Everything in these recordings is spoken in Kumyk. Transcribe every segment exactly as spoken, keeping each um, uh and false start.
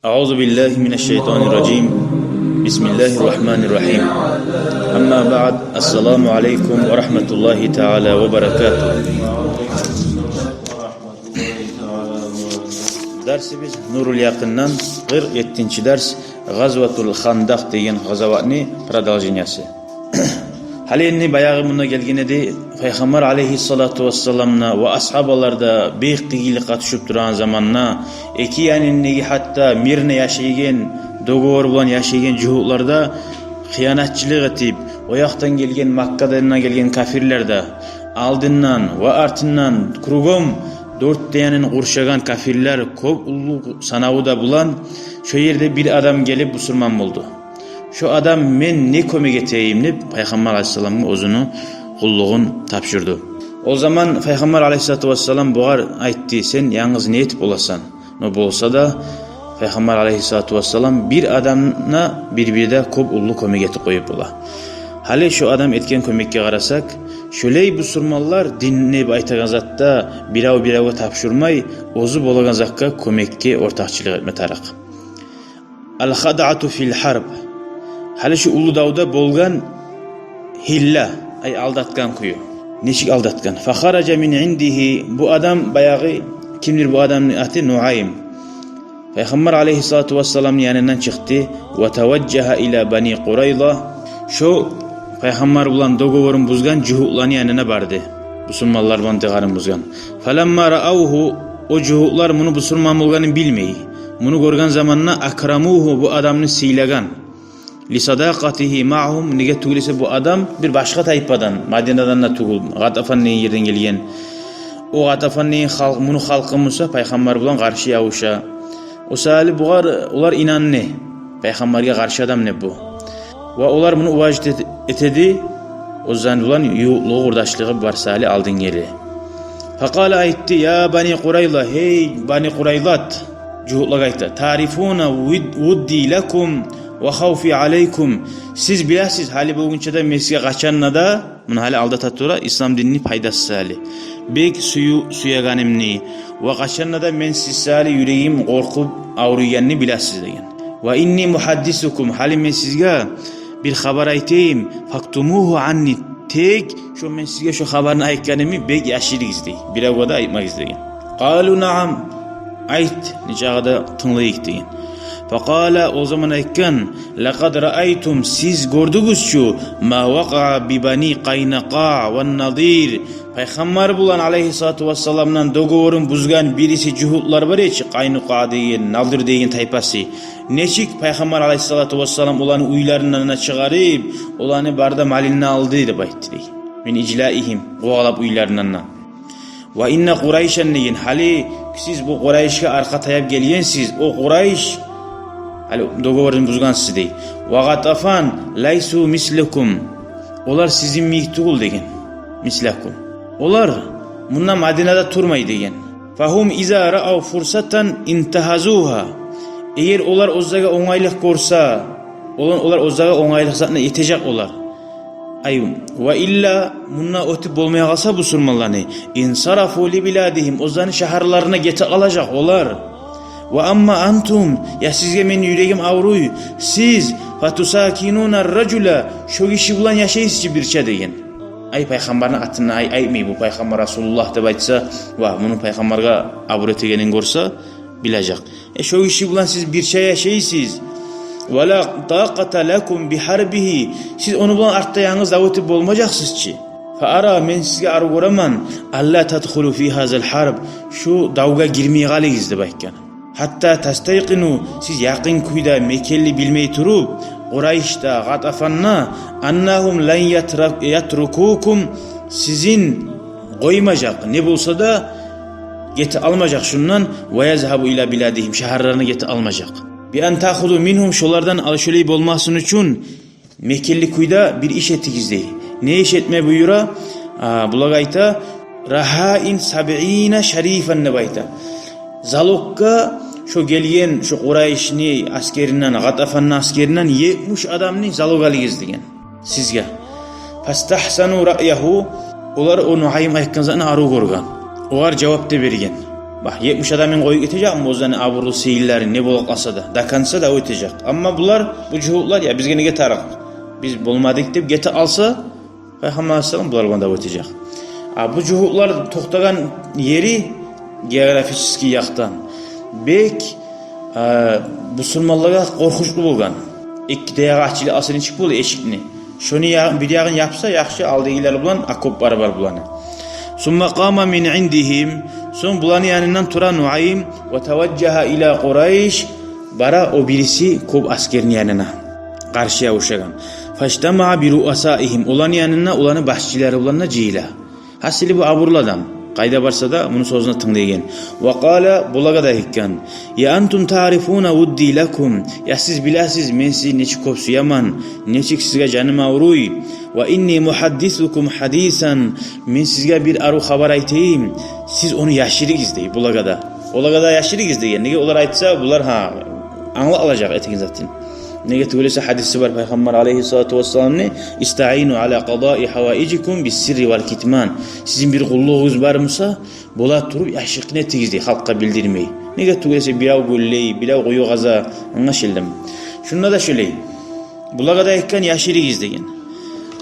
أعوذ بالله من الشيطان الرجيم. بسم الله الرحمن الرحيم. أما بعد. السلام عليكم ورحمة الله تعالى وبركاته. Дарсыбыз Нурул Якъындан, къыркъ еттинчи дарс, Гъазватул Хандакъ деген гъазаватны продолжениясы. Гьали энни баягъы мунда гелген эди, Пайхаммар алейгьиссалату вассаламны ва асгьабалар да бек къыйынлыкъгъа тюшюп турагъан заманда, эки янындагъы гьатта мирно яшайгъан, договор булан яшайгъан жугьутлар да хыянатчылыкъ этип, о якъдан гелген, Маккадан гелген капирлер де алдындан ва артындан кругом дёрт де янын къуршагъан капирлер кёп уллу санаву да булан, шо ерде бир адам гелип бусурман болду. Шо адам: «Мен не кёмек этейим?» — деп, Пайхаммар алейгьиссаламгъа оьзюню къуллугъун тапшурду. О заман Пайхаммар алейгьиссалату вассалам бугъар айтды: «Сен янгыз не этип боласан?» Но болса да, Пайхаммар алейгьиссалату вассалам бир адамгъа бир-бирде кёп уллу кёмек этип къоюп бола. Гьали шо адам этген кёмекге къарасакъ, шолай бусурманлар дин деп айтагъан затда бирев-биревге тапшурмай, оьзю болагъан затгъа кёмекге ортакъчылыкъ этме тарыкъ. Ал-хадъату фил-харб. Гьали шу уллу давда болгъан гьилла, ай, алдатгъан кюю. Нечик алдатгъан? Фахаража мин индигьи. Бу адам баягъы, кимдир бу адамны аты? Нуайм. Пайхаммар алейгьиссалату вассаламны янындан чыкъды. Ва таважжагьа ила Бани Къурайза. Шо Пайхаммар булан договорун бузгъан жугьутланы янына барды. Бусурманлар булан договорун бузгъан. Фаламма раавгьу, о жугьутлар муну бусурман болгъанын билмей. Муну гёрген заманда акрамугьу, бу адамны сыйлагъан. Лисадакъатигьи маъагьум, неге тюгюл эсе бу адам бир башгъа тайпадан, Мадинадан да тюгюл, Гъатафан деген ерден гелген. О Гъатафан деген халкъ, муну халкъы буса Пайхаммар булан къаршы ябуша. О саялы бугъар, олар инанды. Пайхаммаргъа къаршы адам не бу? Ва олар муну уважать эт-, этеди, оьзлер булан ювукълугъу, къурдашлыгъы бар саялы алдын геле. Факъала, айтды: «Я Бани Къурайза, гьей Бани Къурайзат», жугьутлагъа айта, «таърифуна вуд-, вудди лакум ва хавфи алайкум». Сиз билесиз, гьали болгъунча да мен сизге къачан да, муну гьали алдата тура, ислам динни пайдасы саялы, бек сюю-, сюегеними ва къачан да мен сиз саялы юрегим къоркъуп авруйгъанны билесиз деген. «Ва инни мухаддисукум», гьали мен сизге бир хабар айтайым, «фактумугьу анни», тек шо мен сизге шо хабарны айтгъанымны бек яшырыгъыз дей, биревге де айтмагъыз деген. «Къалу наам», айт, нечакъы да тынглайыкъ деген. Факъала, о заман айтгъан: «Лакъад раайтум», сиз гёрдюгюз чю, «ма вакъаа би Бани Къайнукъа ва Надир». Пайхаммар булан алейгьиссалату вассаламдан договорун бузгъан бириси жугьутлар бар эчи, Къайнукъа деген, Надир деген тайпасы. Нечик Пайхаммар алейгьиссалату вассалам оланы уьйлеринден чыгъарып, оланы бары да малын алды деп айтды дей. «Мин ижлаигьим», къувалап уьйлеринден. «Ва инна Къурайшан», деген, гьали сиз бу Къурайшгъа аркъа таяп гелгенсиз, о Къурайш, гьали договорун бузгъансыз дей. «Ва Гъатафан лайсу мислакум», олар сизин йимик тюгюл деген. «Мислакум». Олар мунда, Мадинада турмай деген. «Фагьум иза раав фурсатан интагьазугьа». Эгер олар оьзлеге онгайлыкъ гёрсе, олар, олар оьзлеге онгайлыкъ затны этежек олар. Ай, «ва илла», мунда оьтюп болмай къалса бусурманланы, «инсарафу ли биладигьим», оьзлени шагьарларына гетип къалажакъ олар. «Ва амма антум», я сизге мени юрегим авруй, сиз, «фатусакинуна ар-ражула», шо гиши булан яшайсыз чы бирче деген. Ай, Пайхаммарны атын ай-, айтмай бу, Пайхаммар Расулуллагь деп айтса, ва муну Пайхаммаргъа абур этегенин гёрсе, билежек. Э, шо гиши булан сиз бирче яшайсыз. «Ва ла такъата лакум би харбигьи», сиз ону булан артда янгыз дав этип болмажакъсыз чы. «Фа ара», мен сизге арив гёремен, «алла тадхулу фи гьазал харб», шу давгъа гирмей къалыгъыз деп айтгъан. «Гьатта тастайкъину», сиз якъын кюйде, мекенли билмей туруп, Къурайш да, Гъатафан да, «аннагьум лан ятра-, ятрукукум», сизин къоймажакъ, не болса да гетип алмажакъ шундан, «ва язгьабу ила биладигьим», шагьарларына гетип алмажакъ. «Би ан таъхузу мингьум», шолардан ал-, шолай болмасын учун мекенли кюйде бир иш этигиз дей. Не иш этме буюра? А, булагъа айта: «Рагьаин сабъина шарифан», деп айта. Залоггъа шо гелген, шо Къурайшны аскеринден, Гъатафанны аскеринден етмиш адамны залог алыгъыз деген сизге. «Фастагьсану раъягьу», олар о Нуайм айтгъан затны арив гёрген. Олар жавап да берген. Бакъ, етмиш адамны къоюп гетежекми оьзлени абурлу сыйлыларын, не болуп къалса да, до конца дав этежек. Амма булар, бу жугьутлар, я бизге неге тарыкъ? Биз болмадыкъ деп гете алса, Пайхаммар алайгьиссалам булар булан дав этежек. А бу жугьутлар токътагъан ери географический якъдан бек, а, бусурманлагъа къоркъунчлу болгъан. Эки де ягъы ачылып къалса нечик бола эшикни? Шону я-, бир ягъын япса яхшы, алдагъылар булан окоп барабар буланы. Сумма къама мин индигьим, сонг буланы янындан тура Нуайм, ва таважжагьа ила Къурайш, бара о бириси кёп аскерни янына, къаршы ябушагъан. Фажтамаа би руъасаигьим, оланы янына оланы башчылары булан да жыйыла. Гьасили, бу абурлу адам, къайда барса да муну сёзюне тынглайгъан. Ва къала, булагъа да айтгъан: я антум таърифуна вудди лакум, я сиз билесиз мен сизин нечик кёп сюемен, нечик сизге жаным авруй. Ва инни мухаддисукум хадисан, мен сизге бир арив хабар айтайым, сиз ону яшырыгъыз дей булагъа да. Олагъа да яшырыгъыз деген. Неге, олар айтса, булар, гьа, англап алажакъ этеген затын. Неге тюгюл эсе, гьадиси бар Пайхаммар алайгьиссалату вассаламны: истаину ала къадаи хаваижикум бис-сирри вал китман. Сизин бир къуллугъугъуз бар буса, бола туруп яшыртгъын этигиз дей, халкъгъа билдирмей. Неге тюгюл эсе, бирев гюллей, бирев къую къаза, англашылдымы? Шунда да шолай. Булагъа да айтгъан: яшырыгъыз деген.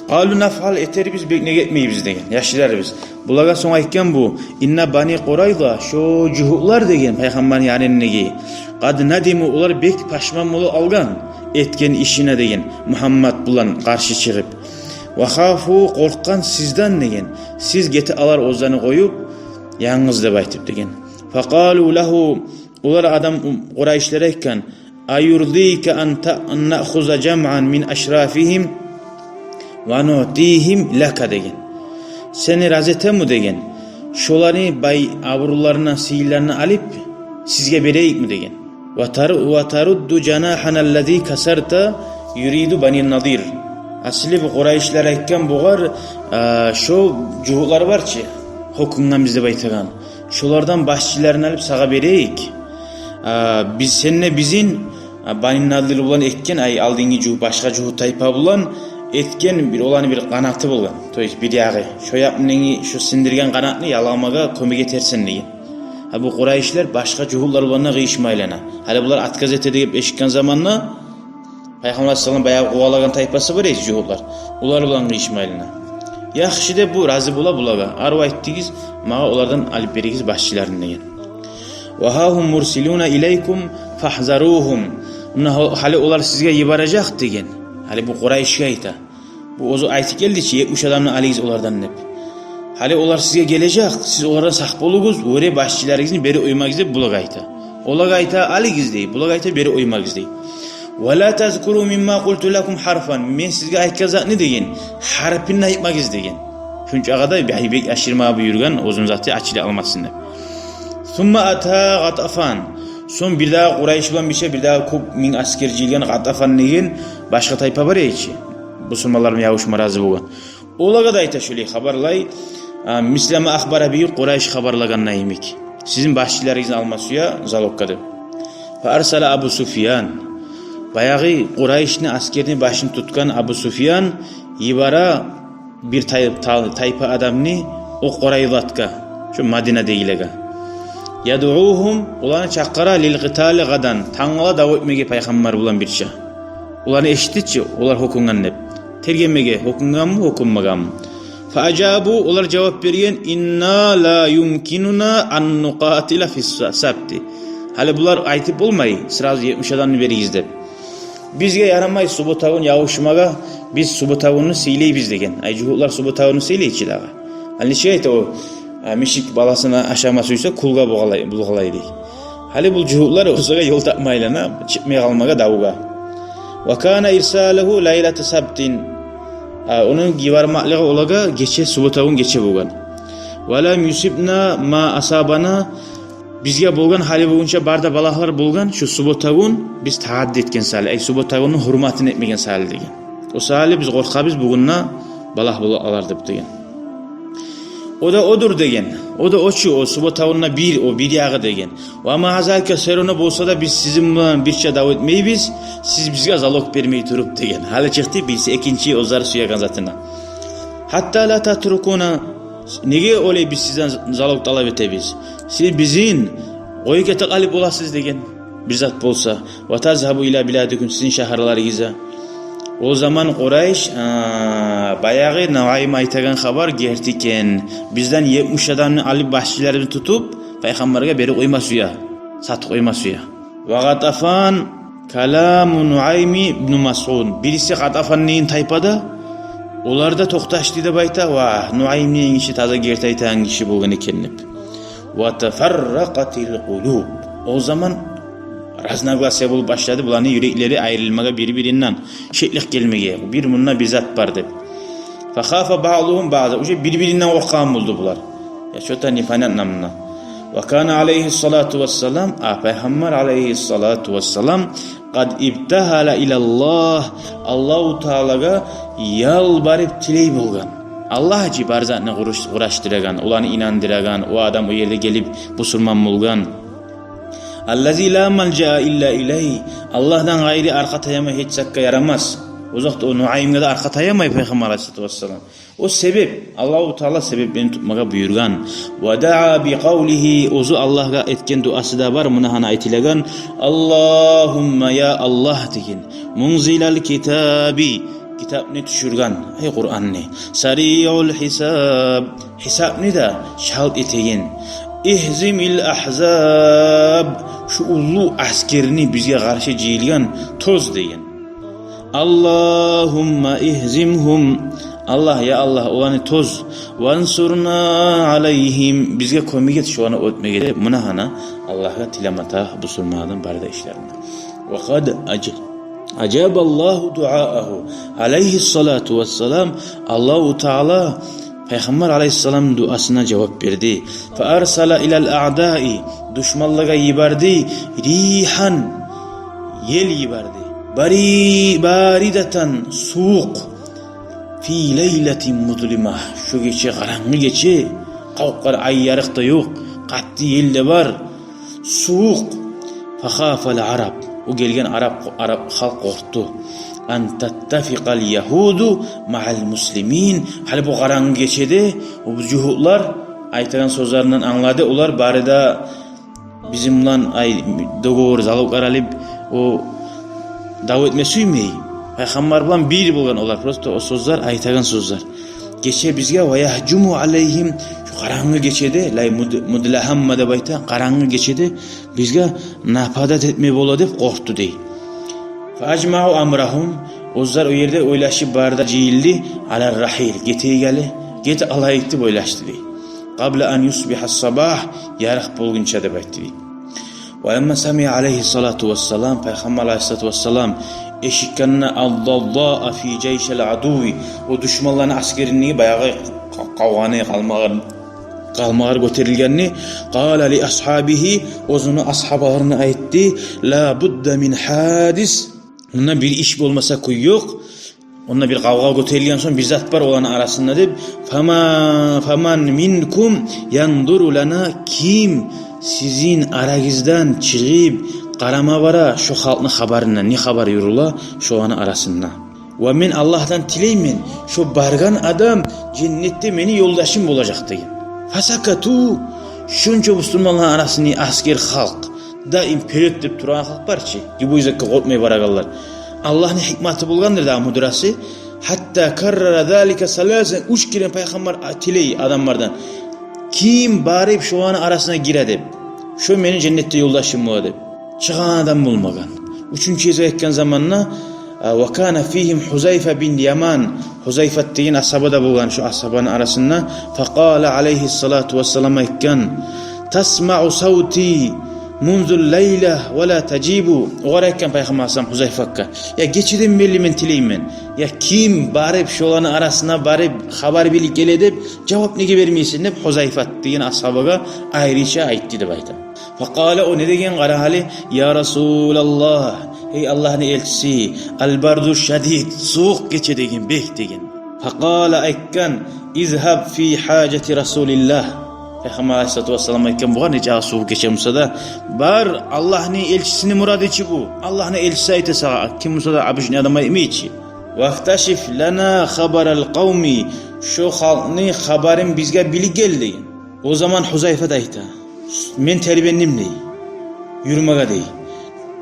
Къалу нафъал, этербиз, бек неге этмейбиз деген, яшырарбыз. Булагъа сонг айтгъан бу: инна бани Къурайза, шо жугьутлар деген, Пайхаммарны янындагъы, къад надиму, олар бек пашман болуп алгъан этген ишине деген, Мугьаммад булан къаршы чыгъып. Ва хафу, къоркъгъан сизден деген, сиз гете алар оьзлени къоюп, янгыз деп айтып деген. Факъалу лагьу, олар адам, Къурайшлар айтгъан: айурдика ан та-, ан наъхуза жамъан мин ашрафигьим ва нуътигьим лака деген. Сени рази этеми деген, шоланы бай абурларына, сыйлыларына алып, сизге берейикми деген. Ва тару-, ва тарудду жанахана аллази касарта, юриду Бани Надир. Асли бу Къурайшлар айтгъан бугъар, а, шо жугьутлар бар чы, гьёкюнгенбиз деп айтагъан. Шолардан башчыларын алып сагъа берейик. А, биз, сен де бизин, а, Бани Надир булан этген, ай, алдынгъы жугьут, башгъа жугьут тайпа булан этген бир, оланы бир къанаты болгъан. То есть бир ягъы. Шо якъ булангъы, шо сындыргъан къанатны ялагъмагъа кёмек этерсен деген. Гьа, бу Къурайшлар башгъа жугьутлар булан да къыйышмайлана. Гьали булар отказ этеди деп эшитген заманда, Пайхаммар саллаллагьу алайгьи ва саллам баягъы къувалагъан тайпасы бар эди жугьутлар. Олар булан къыйышмайлана. Яхшы деп бу рази бола булагъа. Арив айтдыгъыз, магъа олардан алып беригиз башчыларын деген. Ва гьа гьум мурсилуна илайкум фагьзаругьум. Муна гьо-, гьали олар сизге йибережек деген. Гьали бу Къурайшгъа айта. Бу оьзю айтып гелди чи, етмиш адамны алыгъыз олардан деп. Гьали олар сизге гележек, сиз олардан сакъ болугъуз, оьре башчыларыгъызны берип къоймагъыз деп булагъа айта. Олагъа айта алыгъыз дей, булагъа айта берип къоймагъыз дей. Ва ла тазкуру мимма къулту лакум гьарфан. Мен сизге айтгъан затны деген, гьарпын да айтмагъыз деген. Шунчагъа да бек, бек яшырма буюргъан, оьзюню заты ачыла алмасын деп. Сумма ата Гъатафан. Сонг бирдагъы Къурайш булан бирче, бирдагъы кёп минг аскер жыйылгъан Гъатафан деген башгъа тайпа бар эди чи, бусурманлар булан ябушма рази болгъан. Олагъа да айта шолай хабарлай, а, мисла ма ахбара бигьи Къурайш хабарлагъанда йимик. Сизин башчыларыгъызны алма сюе залоггъа деп. Фа арсала Абу Суфьян. Баягъы Къурайшны аскерини башын тутгъан Абу Суфьян йибере бир тай-, та-, тайпа адамны о Къурайзатгъа, шо Мадинадагъылагъа. Ядъугьум, оланы чакъыра, лил къитали гъадан, тангала дав этмеге Пайхаммар булан бирче. Оланы эшитди чи, олар гьёкюнген деп. Тергемеге, гьёкюнгенми, гьёкюнмегенми? Фа ажабу, олар жавап берген: инна ла юмкинуна ан нукъатила фис са-, сабти. Гьали булар айтып болмай, сразу етмиш адамны беригиз деп. Бизге ярамай суббота гюн ябушмагъа, биз суббота гюнню сыйлайбыз деген. Ай, жугьутлар суббота гюнню сыйлай чы дагъы. Гьали нечик айта о, а, мишик баласына ашама сюйсе, кюлге булгъалай, булгъалай дей. Гьали бу жугьутлар оьзлеге ёл тапмайлана, чыкъмай къалмагъа давгъа. Ва кана ирсалугьу лайлата сабтин. А, ону йибермеклиги олагъа гече, суббота гюн гече болгъан. Ва лам юсибна ма асабана, бизге болгъан гьали бугюнче бары да балагьлар болгъан, шо суббота гюн биз таъадди этген саялы, ай, суббота гюнню гьюрметин этмеген саялы деген. О саялы биз къоркъабыз, бугюн де балагь болуп къалар деп деген. О да одур деген. О да о чу, о суббота гюнню бир, о бир ягъы деген. Ва ма гьазалика, сер ону болса да, биз сизин булан бирче дав этмейбиз, сиз бизге залог бермей туруп деген. Гьали чыкъды бириси экинчи оьзлер сюеген затына. Гьатта ла татрукуна, неге олай биз сизден залог талап этебиз? Сиз бизин къоюп гете къалып боласыз деген бир зат болса. Ва тазгьабу ила биладикум, сизин шагьарларыгъызгъа. О заман Къурайш, а, баягъы Нуайм айтагъан хабар герти экен. Бизден етмиш адамны алып, башчыларыбызны тутуп, пайхаммаргъа берип къойма сюе, сатып къойма сюе. Ва Гъатафан, каламу Нуайми ибну Масъуд. Бириси Гъатафан деген тайпа да, олар да токъташды деп айта, ва Нуайм деген гиши таза герти айтагъан гиши болгъан экен деп. Ва тафарракъатил къулуб. О заман разногласия болуп башлады, буланы юреклери айрылмагъа бир-биринден, шеклик гелмеге, бир мунда бир зат бар деп. Фа хафа баъдугьум баъда. Уже бир-биринден къоркъагъан болду булар. Я чё-то непонятно мунда. Ва кана алайгьиссалату вассалам, а пайхаммар алайгьиссалату вассалам, къад ибтагьала илаллагь, Аллагьу Таалагъа ялбарып тилей болгъан. Аллагь чы бар затны къуруш-, къураштырагъан, оланы инандырагъан, о адам о ерде гелип бусурман болгъан. Аллази ла малжаа илла илайгь. Аллагьдан къайры аркъа таямай гьеч затгъа ярамас. О заман о Нуаймгъа да аркъа таямай пайхаммар алайгьиссалату вассалам. О себеп, Аллагьу Таала себеплени тутмагъа буюргъан. Ва даа би къавлигьи, оьзю Аллагьгъа этген дуасы да бар, муна гьана айтылагъан: Аллагьумма, я Аллагь деген, мунзилал китаби, китапны тюшюрген, эй Къуранны, сариъул гьисаб, гьисапны да чалт этеген, игьзимил агьзаб, шу уллу асгерни, бизге къаршы жыйылгъан, тоз деген. Аллагьумма игьзимгьум. Аллагь, я Аллагь, оланы тоз. Вансурна алайгьим. Бизге кёмек эт шоланы оьтмеге деп. Муна гьана Аллагьгъа тилемата бусурманланы бары да ишлеринде. Ва къад ажа-, ажабаллагьу дуаагьу. Алайгьиссалату вассалам, Аллагьу Таала пайхаммар алайгьиссалам дуасына жавап берди. Фа арсала илал аъдаи, душманлагъа йиберди, ригьан, ел йиберди. Бари-, баридатан, сувукъ. Фи лайлатин музлима, шо гече, къарангы гече, къавукъ бар, ай ярыкъ да ёкъ, къатты ел де бар, сувукъ. Фа хафал араб, о гелген араб, араб халкъ къоркъду. Ан таттафикъал ягьуду маъал муслимин. Гьали бу къарангы гечеде о жугьутлар айтагъан сёзлеринден англады, олар бары да бизин булан, ай, договор, залог аралып, о дав этме сюймей. Пайхаммар булан бир болгъан олар, просто о сёзлер, айтагъан сёзлер. Гече бизге, ва ягьжуму алайгьим, шу къарангы гечеде, лай муд-, мудлагьамма деп айта, къарангы гечеде бизге нападать этме бола деп къоркъду дей. Фа ажмау амрагьум, оьзлер о ерде ойлашып бары да жыйылды, алар рагьил, гетейик гьали, гетип алайыкъ деп ойлашды дей. Къабла ан юсбигьа сабагь, ярыкъ болгъунча деп айтды дей. Ва ламма самиа алайгьиссалату вассалам, пайхаммар алайгьиссалату вассалам эшитгенде, аддаддаа фи жайшил адуви, о душманланы асгерини, баягъы къа-, къавгъаны, къалмагъар, къалмагъар гётерилгенни, къала ли асгьабигьи, оьзюню асгьабаларына айтды: ла будда мин гьадис, мунда бир иш болмаса кюй ёкъ. Онда бир къавгъа гётерилген сонг, бир зат бар оланы арасында деп. Фама-, фаман минкум яндуру лана, ким сизин арагъыздан чыгъып къарама бара шо халкъны хабарына, не хабар юрюле шоланы арасында? Ва мен Аллагьдан тилеймен, шо баргъан адам женнетде мени ёлдашым болажакъ деген. Фасакату, шунча бусурманланы арасында асгер халкъ, даим вперёд деп турагъан халкъ бар чы, любой затгъа къоркъмай барагъанлар. Аллагьны гьикматы болгъандыр дагъы, мудрасы. Гьатта каррара залика саласан, уьч керен пайхаммар а-, тилей адамлардан: ким барып шоланы арасына гире деп, шо мени женнетде ёлдашым бола деп. Чыгъагъан адам болмагъан. Уьчюнчю гезик айтгъан заманда, а, ва кана фигьим Гьузайфа бин Яман, Гьузайфат деген асгьаба да болгъан шо асгьабаны арасында. Факъала алайгьиссалату вассалам айтгъан: тасмау савти мунзул лайла ва ла тажибу. Огъар айтгъан пайхаммар алайгьиссалам Гьузайфатгъа: я гечеден берли мен тилеймен, я ким барып шоланы арасына барып хабар билип геле деп, жавап неге бермейсен деп, Гьузайфат деген асгьабагъа айрыча айтды деп айта. Факъала, о не деген, къара гьали: я Расулаллагь, гьей Аллагьны элчиси, албарду шадид, сувукъ гече деген, бек деген. Факъала, айтгъан: изгьаб фи гьажати Расулиллагь. Пайхаммар алайгьиссалату вассалам айтгъан бугъар, нечакъы сувукъ гече буса да: бар, Аллагьны элчисини мурады чы бу. Аллагьны элчиси айта сагъа, ким буса да обычный адам айтмай чы. Вакташиф лана хабарал къавми, шо халкъны хабарын бизге билип гел деген. О заман Гьузайфат айта: Мен тербендим, дей, юрюмеге, дей.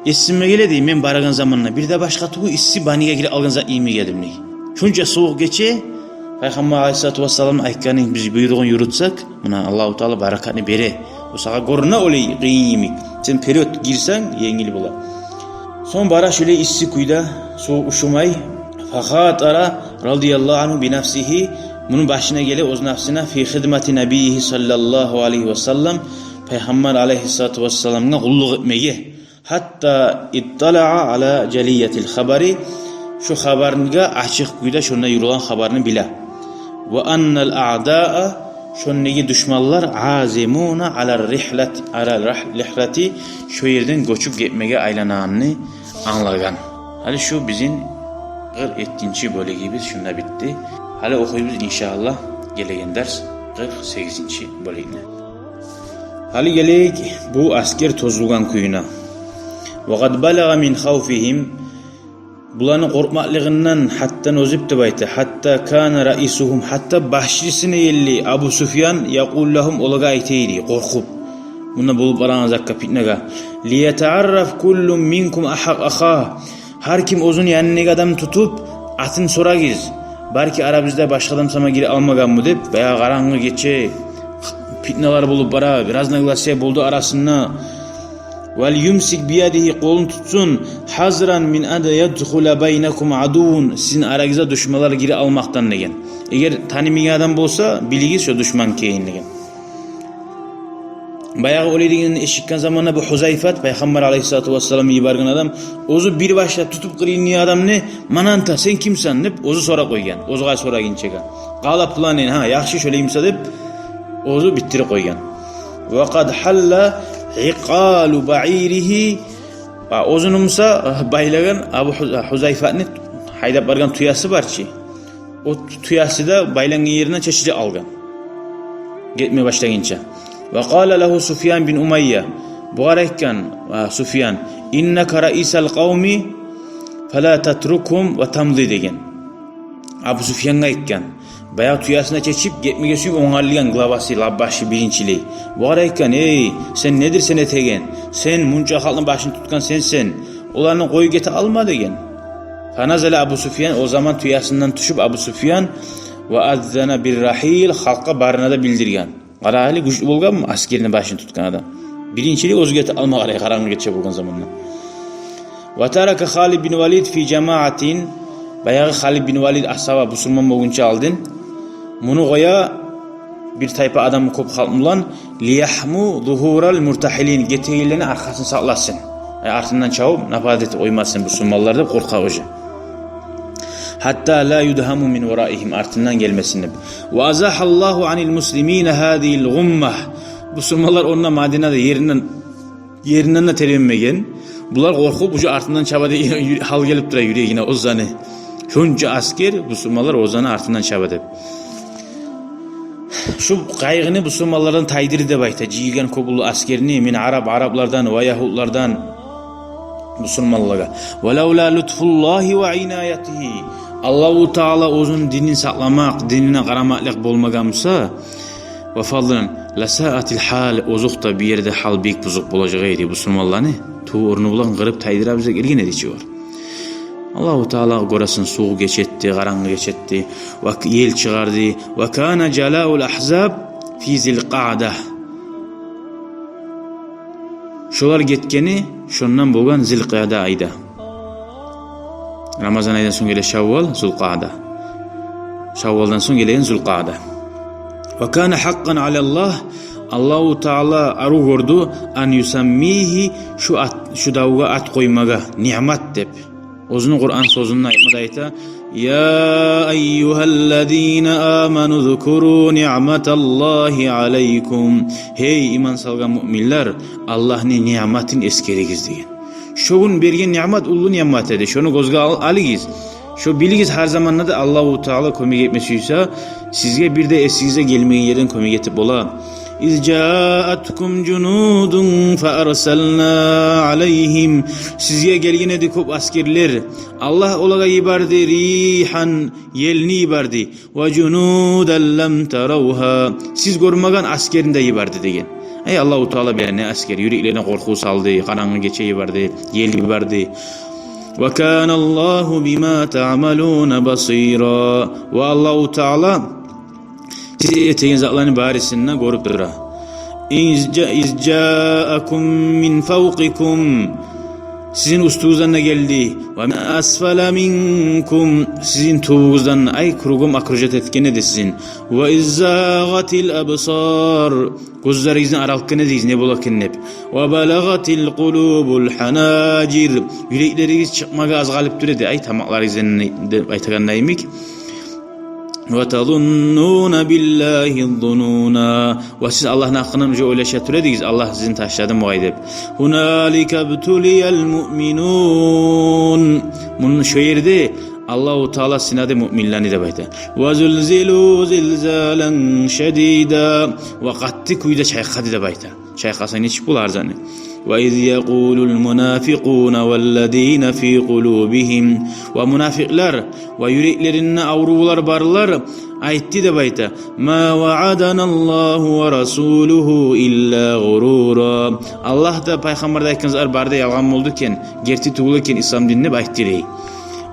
Эсиме геле, дей, мен барагъан заманда бир де башгъа тюгюл исси баниге гирип алгъан зат йимик эдим, дей. Шунча сувукъ гече Пайхаммар алайгьиссалату вассаламны айтгъанын биз, буйругъун юрютсек, муна Аллагьу Таала баракатны бере. О сагъа гёрюне олай къыйын йимик. Сен вперёд гирсенг, енгил бола. Сонг бара шолай исси кюйде, сувукъ ушумай. Фахатара радияллагьу ангьу бинафсигьи, муну башына геле оьз нафсына, фи хидмати набиййигьи саллаллагьу алайгьи ва саллам, Пайхаммар алайгьиссалату вассаламгъа къуллукъ этмеге. Гьатта итталаа ала жалиятил хабари, шо хабаргъа ачыкъ кюйде, шонда юрюлген хабарны биле. Ва аннал аъдаа, шондагъы душманлар, азимуна ала рихлати, ала рах-, рихлати, шо ерден гёчюп гетмеге айланагъанны англагъан. Гьали шу бизин къыркъ еттинчи бёлегибиз шунда битди. Гьали охуйбуз, иншааллагь, гелеген дарс къыркъ сегизинчи бёлекни. Гьали гелейик бу аскер тозулгъан кююне. Ва къад балагъа мин хавфигьим, буланы къоркъмакълыгъындан гьаддан озуп деп айта. Гьатта кана раисугьум, гьатта башчысына ерли Абу Суфьян, якъулу лагьум, олагъа айта эди къоркъуп, мунда болуп барагъан затгъа, питнагъа: лиятаъарраф куллун минкум ахакъ аха. Гьар ким оьзюню янындагъы адамны тутуп, атын сорагъыз. Балики, арабызда башгъа адам сама гирип алмагъанмы деп, баягъы къарангы гече, питналар болуп бара, разногласия болду арасында. Вал юмсик биядигьи, къолун тутсун, хазран мин ан ядхула байнакум адуввун, сизин арагъызгъа душманлар гирип алмакъдан деген. Эгер танымайгъан адам болса, билигиз, шо душман экенин деген. Баягъы олай дегенни эшитген заманда бу Хузайфат, Пайхаммар алайгьиссалату вассаламны йиберген адам, оьзю бир башлап тутуп къырыйындагъы адамны: «Ман анта, сен кимсен?» — деп, оьзю сорап къойгъан, оьзюне сорагъынчагъа. «Къала фуланин, гьа, яхшы, шолаймуса», — деп, оьзю битдирип къойгъан. Ва къад гьалла икъалу баиригьи, ва оьзюню буса байлагъан, Абу Ху-, Хузайфатны гьайдап баргъан тюеси бар чы. О тюеси де байлангъан еринден чечилип алгъан, гетме башлагъынча. Ва къала лагьу Суфьян бин Умайя, бугъар айтгъан, а, Суфьян: «Иннака раисул къавми, фала татрукгьум ва тамзи», — деген. Абу Суфьянгъа айтгъан, баягъы тюесин чечип гетмеге сююп онгарылгъан главасы, лап башы, биринчилей. Бугъар айтгъан: «Эй, сен недир сен этеген? Сен мунча халкъны башын тутгъан сенсен. Оланы къоюп гете алма», — деген. Фаназала Абу Суфьян, о заман тюесинден тюшюп Абу Суфьян, ва аззана бир рахил, халкъгъа барына да билдирген. Къара, гьали гючлю болгъанмы аскерни башын тутгъан адам? Биринчилей оьзю гете алмагъа къарай, къарангы гече болгъан заманда. Ва тарака Халид бин Валид фи жамаатин, баягъы Халид бин Валид асгьаба, бусурман болгъунча алдын, муну къоя бир тайпа адам, кёп халкъ булан, лияхму зугьурал муртахилин, гетегенлени аркъасын сакъласын. Э, артындан чабып, нападать этип къоймасын бусурманлар деп къоркъа уже. Гьатта ла юдгьаму мин вараигьим, артындан гелмесин деп. Ва азахаллагьу анил муслимина гьазигьил гъумма. Бусурманлар онда, Мадинада, еринден, еринден де тербенмеген. Булар къоркъуп, уже артындан чаба деп гьал гелип тура юрегине оьзлени. Шунча аскер, бусурманлар оьзлени артындан чаба деп. Шу къайгъыны бусурманлардан тайдырды деп айта жыйылгъан кёп уллу аскерни, мин араб, араблардан ва ягьудлардан бусурманлагъа. Ва лавла лутфуллагьи ва инаятигьи, Аллагьу Таала оьзюню динин сакъламакъ, динине къарамакълыкъ болмагъан буса, ва фадлан, ласаатил гьал, озокъда, бу ерде гьал бек бузукъ болажакъ эди бусурманланы. Тюп орну булан къырып тайдырабыз деп гелген эди чи олар. Аллагьу Таала, гёресен, сувукъ гече этди, къарангы гече этди, ва к-, ел чыгъарды. Ва кана жалаул ахзаб фи зилкъаъда. Шолар гетгени шондан болгъан зилкъаъда айда. Рамазан айдан сонг геле шаввал, зулкъаъда. Шаввалдан сонг гелеген зулкъаъда. Ва кана гьакъкъан алаллагь, Аллагьу Таала арив гёрдю, ан юсаммигьи, шу ат, шу давгъа ат къоймагъа, ниъмат деп. Оьзюню Къуран сёзюнде айтмада айта: «Я айюгьаллазина аману зукуру ниъматаллагьи алайкум». Гьей, иман салгъан муъминлер, Аллагьны ниъматын эсгеригиз деген. Шо гюн берген ниъмат уллу ниъмат эди. Шону гёзге ал-, алыгъыз. Шо билигиз, гьар заманда да Аллагьу Таала кёмек этме сюйсе, сизге бир де эсигизге гелмеген ерден кёмек этип бола. Из жааткум жунудун фа арсална алайгьим. Сизге гелген эди кёп аскерлер. Аллагь олагъа йиберди ригьан, елни йиберди. Ва жунудан лам таравгьа. Сиз гёрмеген аскерни де йиберди деген. Эй, Аллагьу Таала биле не асгер, юреклерине къоркъув салды, къарангы гече йиберди, ел йиберди. «Ва кана Аллагьу бима таъмалуна басира». Ва Аллагьу Таала сиз этеген затланы барысын да гёрюп тура. «Из жа-, из жаакум мин фавкъикум». Сизин уьстюгюзден де гелди. «Ва мин асфала минкум». Сизин тюбюгюзден, ай, кругом окружать этген эди сизин. «Ва из загъатил абсар». Гёзлеригизни аралткъан эдигиз, не бола экен деп. «Ва балагъатил къулубул ханажир». Юреклеригиз чыкъмагъа аз къалып тура эди, ай, тамакъларыгъыздан деп айтагъанда йимик. «Ва тазуннуна биллагьи зунуна». Ва сиз Аллагьны гьакъындан уже ойлаша тура эдигиз, Аллагь сизин ташлады бугъай деп. «Гьуналика бтулиял муъминун». Муну шо ерде Аллагьу Таала сынады муъминлени деп айта. «Ва зулзилу зилзалан шадида». Ва къатты кюйде чайкъады деп айта. Чайкъаса нечик болар заны? «Ва из якъулул мунафикъуна валлазина фи къулубигьим». Ва мунафикълар ва юреклеринде аврувлар барлар айтды деп айта: «Ма ваъаданаллагьу ва расулугьу илла гъурура». Аллагь да, пайхаммар да айтгъан затлар бары да ялгъан болду экен, герти тюгюл экен ислам дин деп айтды дей.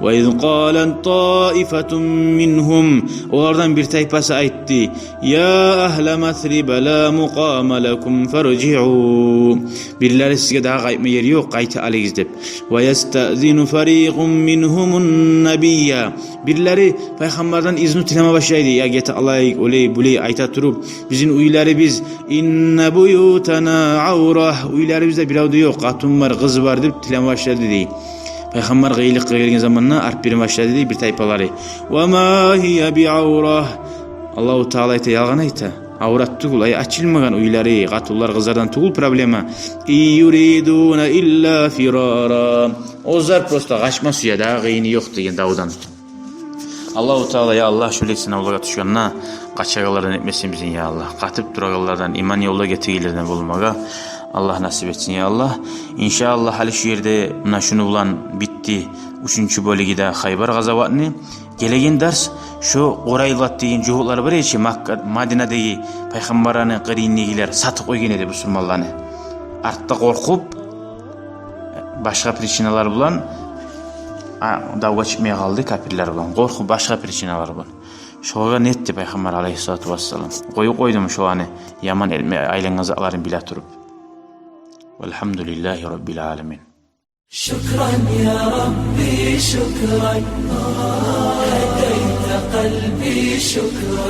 «Ва из къалат таифатун мингьум». Олардан бир тайпасы айтды: «Я агьла Масриба ла мукъама лакум фаржиъу». Бирлери: «Сизге дагъы къайтма ер ёкъ, къайта алыгъыз», – деп. «Ва ястаъзину фарикъун мингьумун набийя». Бирлери пайхаммардан изну тилеме башлайды: «Я, гете алайыкъ, олай-булай», – айта туруп, «бизин уьйлерибиз, инна буютана авра, уьйлерибизде бирев де ёкъ, къатын бар, къыз бар», – деп тилеме башлады дей. Пайхаммар къыйынлыкъгъа гелген заманда арт берме башлады дей бир тайпалары. «Ва ма гьия би авра». Аллагьу Таала айта, ялгъан айта. Аврат тюгюл, ай, ачылмагъан уьйлери, къатынлар, къызлардан тюгюл проблема. «Ин юридуна илла фирара». Оьзлер просто къачма сюе, дагъы къыйыны ёкъ деген давдан. Аллагьу Таала, я Аллагь, шулай сынавлагъа тюшгенде къачагъанлардан этмесин бизин, я Аллагь. Къатып турагъанлардан, иман ёлда гетегенлерден болмагъа Аллагь насип этсин, я Аллагь. Иншааллагь, гьали шу ерде муна шуну булан битди уьчюнчю бёлюгю де Хайбар къазаватны. Гелеген дарс шо Къурайзат деген жугьутлар бар эди чи, Макка, Мадинадагъы пайхаммарланы къырыйындагъылар сатып къойгъан эди бусурманланы. Артда къоркъуп, башгъа причиналар булан, а, давгъа чыкъмай къалды капирлер булан. Къоркъуп, башгъа причиналар булан. Шолагъа не этди пайхаммар алайгьиссалату вассалам? Къоюп къойдуму шоланы яман элме айлангъан затларын биле туруп? Валгьамдулиллагьи раббил аламин. شكرا يا ربي، شكرا. هديت قلبي، شكرا.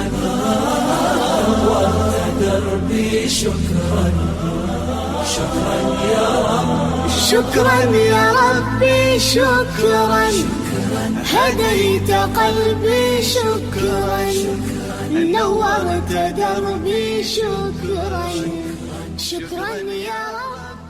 نورت دربي، شكرا. شكرا يا رب. شكرا يا ربي، شكرا. هديت قلبي، شكرا. نورت دربي، شكرا. شكرا يا رب.